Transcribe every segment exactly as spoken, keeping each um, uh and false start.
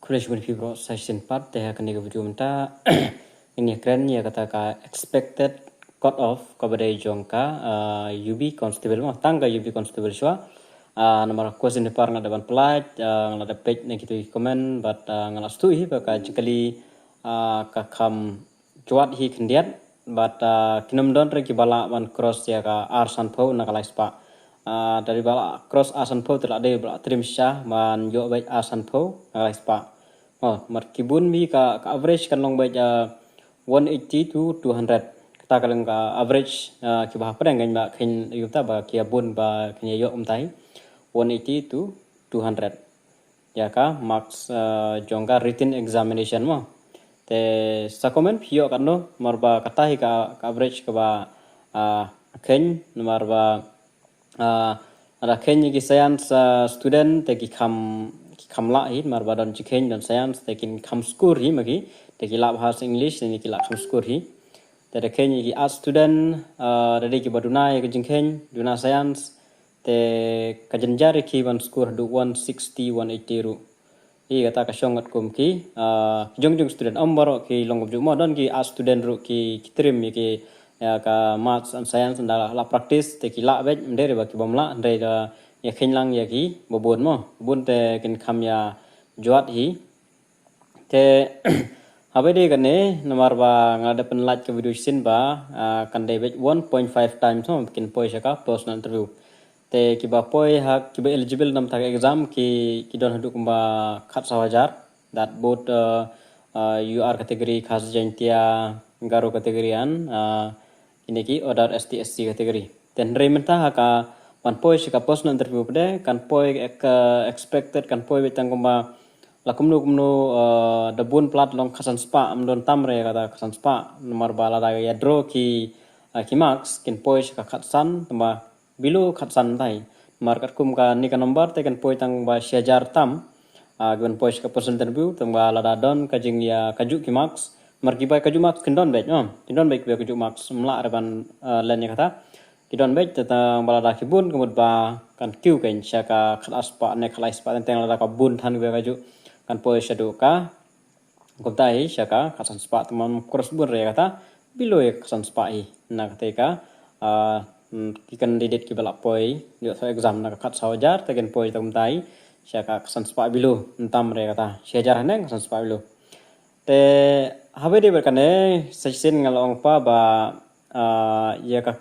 Khublei shibun ïa phi baroh sa shisien pat te ha kane ka video mynta. Ngin ïa kren ïa kata ka expected cut off kaba dei jong ka, ah, U B constable mo, tang ka U B constable shuwa. Ah, namar ka question paper nga la dep ban pyllait, ah, nga la dep peit na kito ki comment, bad, ah, nga la sngewthuh hi ba ka jingkylli, ah, ka kham jwat hi khyndiat, bad, ah, kin ym don re kiba lah ban cross ïa ka ar sanphew na ka lai spah. Ah, lada ba lah cross ar sanphew te la dei ba lah trim sha ban ïoh beit ar sanphew na ka lai spah. Oh, namar ki bun bha ka, ka average kan long beit, ah, one eighty to two hundred. Kata ka long ka average, ah, kiba hapdeng kan ba kheiñ ïa kata ba ki ïa bun ba kheiñ ïa ïoh kumta hi. One eighty to two hundred. Ïa ka marks, ah, jong ka written examination mo. Te sa comment phi ïoh katno, namar ba kata hi ka, ka average kaba, ah, kheiñ, namar ba, ah, lada kheiñ ïa ki science, ah, student te ki kham, ki kham lah hi, namar ba don jingkheiñ, don science, te kin kham score hi ma ki, te ki lah bha sa English, te ki lah kham score hi. Te lada kheiñ ïa ki arts student, ah, lada dei kiba duna ïa ka jingkheiñ, duna science, te ka jynjar ïa ki ban score haduh one sixty, one eighty ruh. Hi kata ka shong katkum ki, ah, jong jong student, ym baroh ki long kumjuh mo, don ki arts student ruh ki, ki trim ïa ki, ïa ka maths and science, ynda la, la practice te ki lah beit, ym dei re ba ki bym lah, hynrei da ïa kheiñ lang ïa kiba bun mo, bun te kin kham ïa jwat hi. Te haba dei kane, namar ba nga la dep pynlait ka video shisien ba, ah, kan dei beit one point five times mo ba kin poi sha ka personal interview. Te kiba poi ha, kiba eligible na kata ka exam ki, ki don haduh kumba khatsaw hajar. That both, uh, uh, U R category, Khasi Jaintia, Garo category and, uh, kine ki other S T S C category. Te hynrei mynta ha ka ban poi sha ka personal interview pat de, kan poi ek-, expected, kan poi beit tang kumba la kumno kumno, uh, da bun palat long khatsan spah, ym don tam re kata khatsan spah, namar ba lada ïa draw ki, uh, ki marks, kin poi sha ka khatsan, tangba below khatsan tai. Namar katkum kane ka number te kan poi tang ba shi hajar tam, ah, kiban poi sha ka personal interview, tangba lada don ka jingïa kajuh ki marks. Namar kiba ïa kajuh marks kin don beit, oh, kin don beit kiba ïa kajuh marks, ym lah re ban, ah, len ïa kata. Ki don beit, te tangba lada ki bun ka mut ba kan kiew kein sha ka khatar spah ne khatlai spah, teng teng lada ka bun than kiba ïa kajuh kan poi shaduh ka Kumta hi sha ka khatsan spah, tangba ym cross bun re kata, below ïa ka khatsan spah hi. Na kata ka, ah, mm, ki candidate kiba la poi ïoh exam na ka khatsaw hajar, te kin poi tang kumta hi sha ka khatsan spah below, ym tam re kata, shi hajar haneng khatsan spah below. Te haba dei bad kane, sa shisien nga la ong pat ba, ah, ïa ka,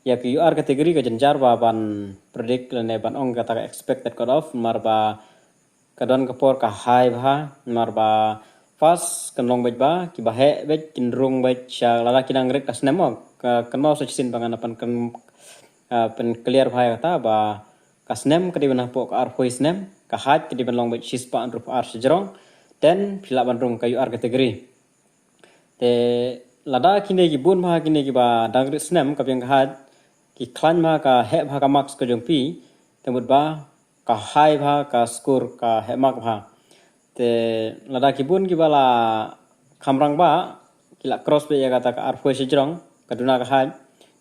ïa ka U R category ka jynjar bha ban predict lane ban ong kata ka expected cut off, namar ba ka don ka por ka high bha, namar ba first kan long beit ba kiba heh beit kin rung beit sha, lada ki nang rit ka snem mo, ka, kynmaw sa shisien ba ngan pyn, kan, ah, pynclear bha ïa kata ba ka snem ka dei ban hapoh ka arphew snem, ka height ka dei ban long beit shispah hynriewphew ar shajrong, then phi lah ban rung ka U R category. Te lada kine ki bun bha, kine kiba dang rit snem ka biang ka height, ki khlaiñ bha, ka heh bha ka marks ka jong phi, te mut ba ka high bha ka score, ka heh mark bha. Te lada ki bun kiba la kham rangbah, ki la cross beit ïa kata ka arphew shajrong, ka duna ka height,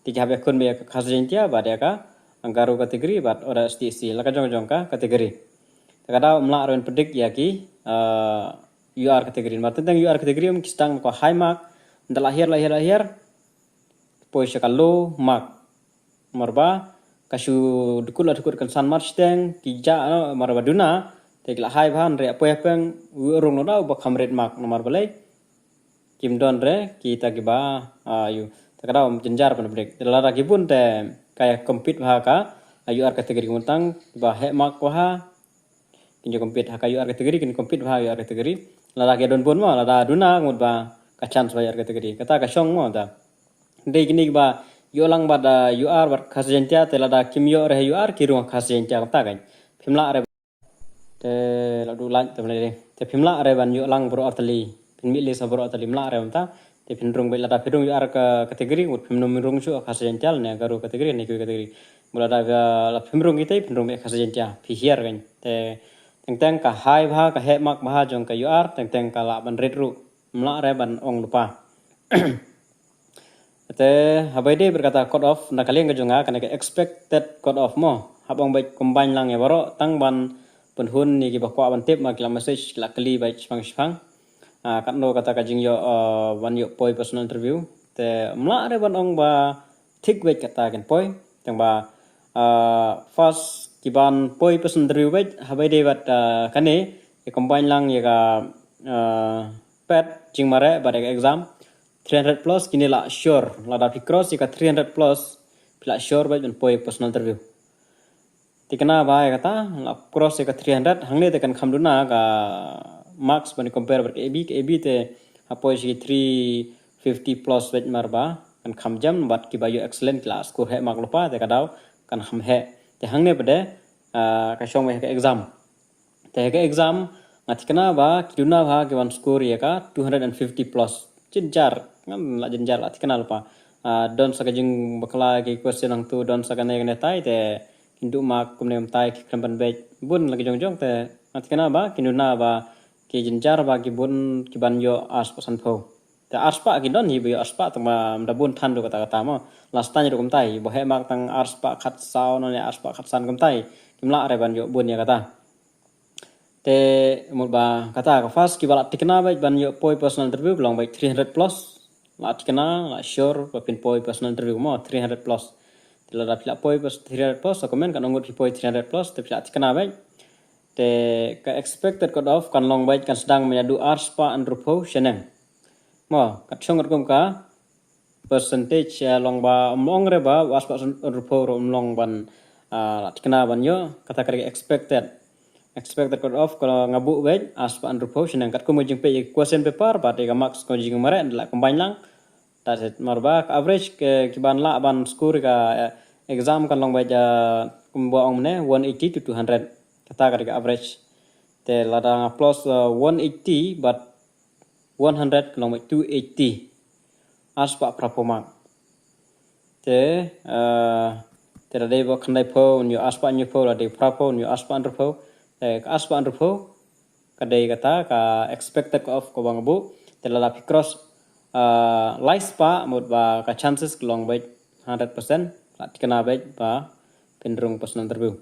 te ki hap ïakhun beit ïa ka Khasi Jaintia bad ïa ka Garo category bad other S T S C, la ka jong jong ka category. Te ka daw ym lah re ban predict ïa ki, ah, U R category. Namar teng teng U R category ym ki sdang ka high mark, ynda la hiar, la hiar, la hiar, poi sha ka low mark. Namar ba ka shu dkut la dkut kan san mark shiteng, ki jah, no, namar ba duna, te ki la high bha, hynrei hapoi hapdeng, u rung no daw ba kham rit mark, namar balei kim don re kita kiba, ah, ïoh. Te ka daw jynjar ban predict. Te lada ki bun te ka ïa compete bha ka, ah, U R category, kumtang kiba heh mark bha, kin ïa compete ha ka U R category, kin compete bha ha U R category. Lada ki don bun mo, lada duna, ka mut ba ka chance bha U R category. Kata ka shong mo ta. Dei kine kiba ïoh lang bad, ah, U R bad Khasi Jaintia, te lada kim ïoh re ha U R, ki rung ha Khasi Jaintia, kata kan. Phim lah re. Te la du lait te mlai re. Te phim lah re ban ïoh lang baroh artylli. Phin mih list ha baroh artylli, ym lah re mynta. Te phin rung beit, lada phin rung U R ka category, mut phim nym rung shuh ha Khasi Jaintia ne Garo category ne kiwei category. Mut lada, ah, la phim rung kita, phin rung beit Khasi Jaintia, phi hiar kan. Te teng teng ka high bha, ka heh mark bha jong ka U R, teng teng ka lah ban rit ruh. Ym lah re ban ong lypa. Te haba ïadei bad kata cut off, na ka liang ka jong nga, kane ka expected cut off mo, hap ong beit combine lang ïa baroh, tang ban pynhun ïa kiba kwah ban tip ma ki la message, ki la kylli beit shipang shipang. Ah, katno kata ka jingïoh, ah, ban ïoh poi personal interview. Te ym lah re ban ong ba thik beit kata kin poi. Tang ba, ah, first ki ban poi personal interview beit, haba dei bad, ah, kane, ïa combine lang ïa ka, ah, pet, jingmareh bad ïa ka exam, three hundred plus, kine lah sure. Lada phi cross ïa ka three hundred plus, phi lah sure beit ban poi personal interview. Tikna ba ïa kata, lah cross ïa ka three hundred, hangne te kan kham duna ka marks ban compare bad ka A B, ka A B te ha poi shi three fifty plus beit, mar ba kan kham jam bad kiba ïoh excellent ki la score heh mark lypa, te ka daw kan kham heh. Te hangne pat de, ah, ka shong beit ka exam. Te ka exam, nga tikna ba ki duna ba ki ban score ïa ka two hundred and fifty plus. Jynjar, ngan lah jynjar lah tikna lypa. Ah, don sa ka jingbakla ki question hangtu, don sa kane kane tai, te kin duh mark kumne kumtai, ki khlem ban beit. Bun la ki jong jong, te nga tikna ba ki duna ba ki jynjar ba ki bun ki ban ïoh arspah sanphew. Te arspah ki don hi ba ïoh arspah, tang ba ym da bun than ruh kata kata mo. Last time ruh kumtai, ba heh mark tang arspah khatsaw, nane arspah khatsan kumtai. Kim lah re ban ïoh bun ïa kata. Te mut ba kata ka first kiba lah tikna beit ban ïoh poi personal interview ka long beit three hundred plus. Lah tikna, lah sure ba phin poi personal interview mo three hundred plus. Te lada phi lah poi pers-, three hundred plus, sa comment katno ngut phi poi three hundred plus, te phi lah tikna beit. Te ka expected cut off kan long beit, kan sdang mynta haduh arspah hynriewphew shaneng. Mo, kat shong kat kum ka percentage, eh, long ba ym ong re ba arspah hynriewphew ruh ym long ban, ah, lah tikna ban ïoh, kata ka dei expected. Expected cut off ka nga buh beit arspah hynriewphew shaneng, kat kum ka jingpeit ïa ka question paper bad ïa ka marks ka jingmareh, lah combine lang. That's it. Mar ba ka average ki ban lah ban score ka, eh, exam kan long beit, eh, kumba ong mynne, one eighty to two hundred. Kata ka dei ka average. Te lada nga plus, eh, one eighty bad one hundred ka long beit two eighty. Arspah phraphew mark. Te, eh, te lada dei ba khyndaiphew un ïoh arspah hynñiewphew, lada dei phraphew un ïoh arspah hynriewphew. Te ka arspah hynriewphew ka dei kata ka expected cut off kaba nga buh. Te lada phi cross, ah, laispah, mut ba ka chances ka long beit hundred percent, lah tikna beit ba phin rung personal interview.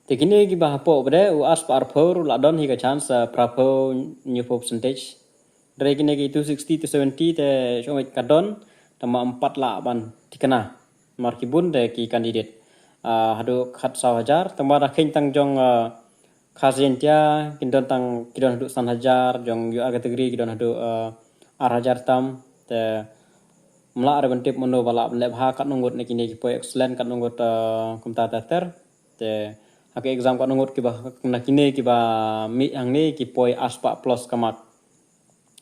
Te kine kiba hapoh pat de, u arspah arphew ruh lah don hi ka chance, ah, phraphew hynñiewphew percentage. Hynrei kine ki two sixty, two seventy te shong beit ka don, tang ba ym pat lah ban tikna. Mar ki bun de ki candidate. Ah, haduh khatsaw hajar, tang ba da kheiñ tang jong, ah, Khasi Jaiñtia, kin don tang, ki don haduh san hajar, jong U R category, ki don haduh, eh, ar hajar tam, te ym lah re ban tip mano ba lah ban leh bha, katno ngut na kine ki poi excellent, katno ngut, eh, kumta ter ter. Te ha ka exam katno ngut kiba, na kine kiba mih hangne ki poi arspah plus ka mark.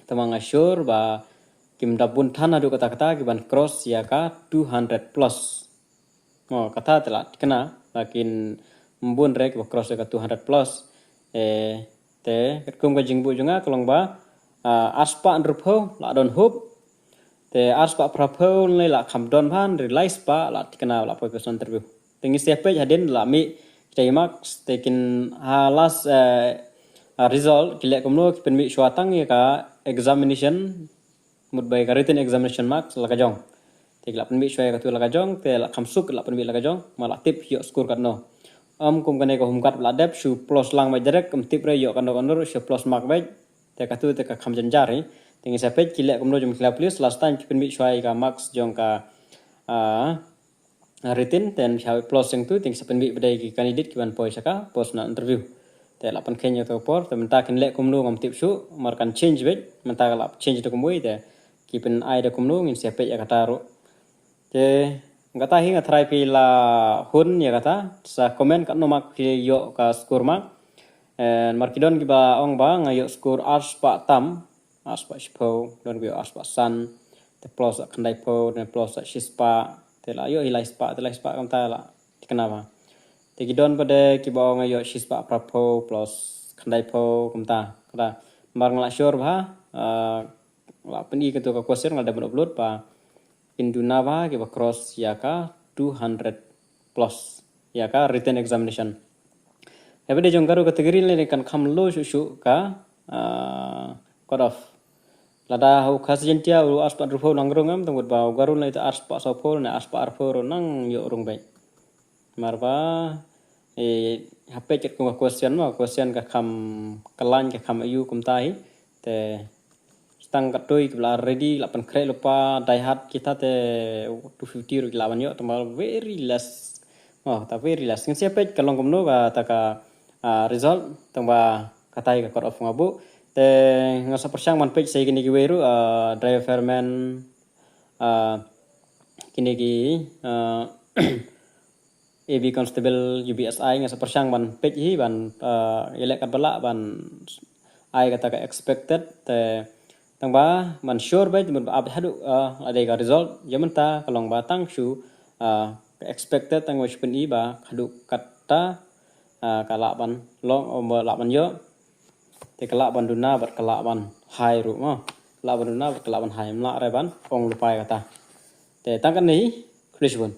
Te ma nga sure ba kim da bun than haduh katta katta ki ban cross ïa ka two hundred plus. Mo, kata te la thikna, lakin ym bun re kiba cross ïa ka two hundred plus. Eh, te katkum ka jingbuh jong nga ka long ba, ah, arspah hynriewphew la don hop. Te arspah phraphew ne la kham don bha, hynrei laispah la thikna la poi personal interview. Te ngin sa peit hadien la mih kita ki marks, te kin ha last, eh, ah, result ki leh kumno, ki pynmih shuwa tang ïa ka examination, mut ba ïa ka written examination marks la ka jong. Te ki la pynmih shuwa ïa katu la ka jong, te la kham suk la pynmih la ka jong, ma la tip ïoh score katno. Ym kum kane ka home guard la dep shu plus lang beit direct, ym tip re ïoh katno katno ruh shu plus mark beit. Te katu te ka kham jynjar hi. Te ngin sa peit ki leh kumno jong ki la police, last time ki pynmih shuwa ïa ka marks jong ka, ah, written, te phi hap plus jong tu, te ngin sa pynmih pat de ki candidate ki ban poi sha ka personal interview. Te la pynkheiñ ïa ka por, te mynta kin leh kumno ngam tip shuh, mar kan change beit, mynta ka la change da kumwei, te ki pyn-ai da kumno ngin sa peit ïa kata ruh. Te kata hi nga tharai phi la hun ïa kata, sa comment katno mark phi ïoh ka score mark. Eh, mar ki don kiba ong ba nga ïoh score arspah tam, arspah shiphew, don kiba ïoh arspah san, te plus sa khyndaiphew, te plus sa shispah, te la ïoh hi laispah, te laispah kumta la thikna bha. Te ki don pat de kiba ong ïoh shispah phraphew plus khyndaiphew kumta. Kata mar nga la sure bha, ah, la pyni katu ka question nga la dep ban upload ba kin duna bha kiba cross ïa ka two hundred plus ïa ka written examination. Haba dei jong Garo category lei kan kham low shuh shuh ka, ah, cut off. Lada ha u Khasi Jaiñtia u arspah hynriewphew nang rung em, te mut ba u Garo lei te arspah sawphew ne arspah arphew ruh nang ïoh rung beit. Mar ba eh, ha page katkum ka question mo, question ka kham, ka line ka kham aiu kumta hi. Te tang katto ki ba la ready, la pynkhreh lypa, die hard kita te two fifty ruh ki lah ban ïoh, tang ba very less. Oh, ta very less. Ngin sa peit ka long kumno kata ka, ah, result, tang ba kata hi ka cut off nga buh. Te nga sa pyrshang ban peit sa kine kiwei ruh, ah, driver fireman, ah, kine ki, ah, A B constable, U B S I, nga sa pyrshang ban peit hi ban, ah, ïaleh katba lah ban ai kata ka expected, te tang ba ban sure beit mut ba ap haduh, ah, la dei ka result. Ïa mynta ka long ba tang shu, ah, ka expected, tang ba shu pyni ba haduh katta, ah, ka lah ban long, oh, ba lah ban ïoh. Te ka lah ban duna bad ka lah ban high ruh mo. Ka lah ban duna bad ka lah ban high, ym lah re ban ong lypa ïa kata. Te tang katne hi, khublei shibun.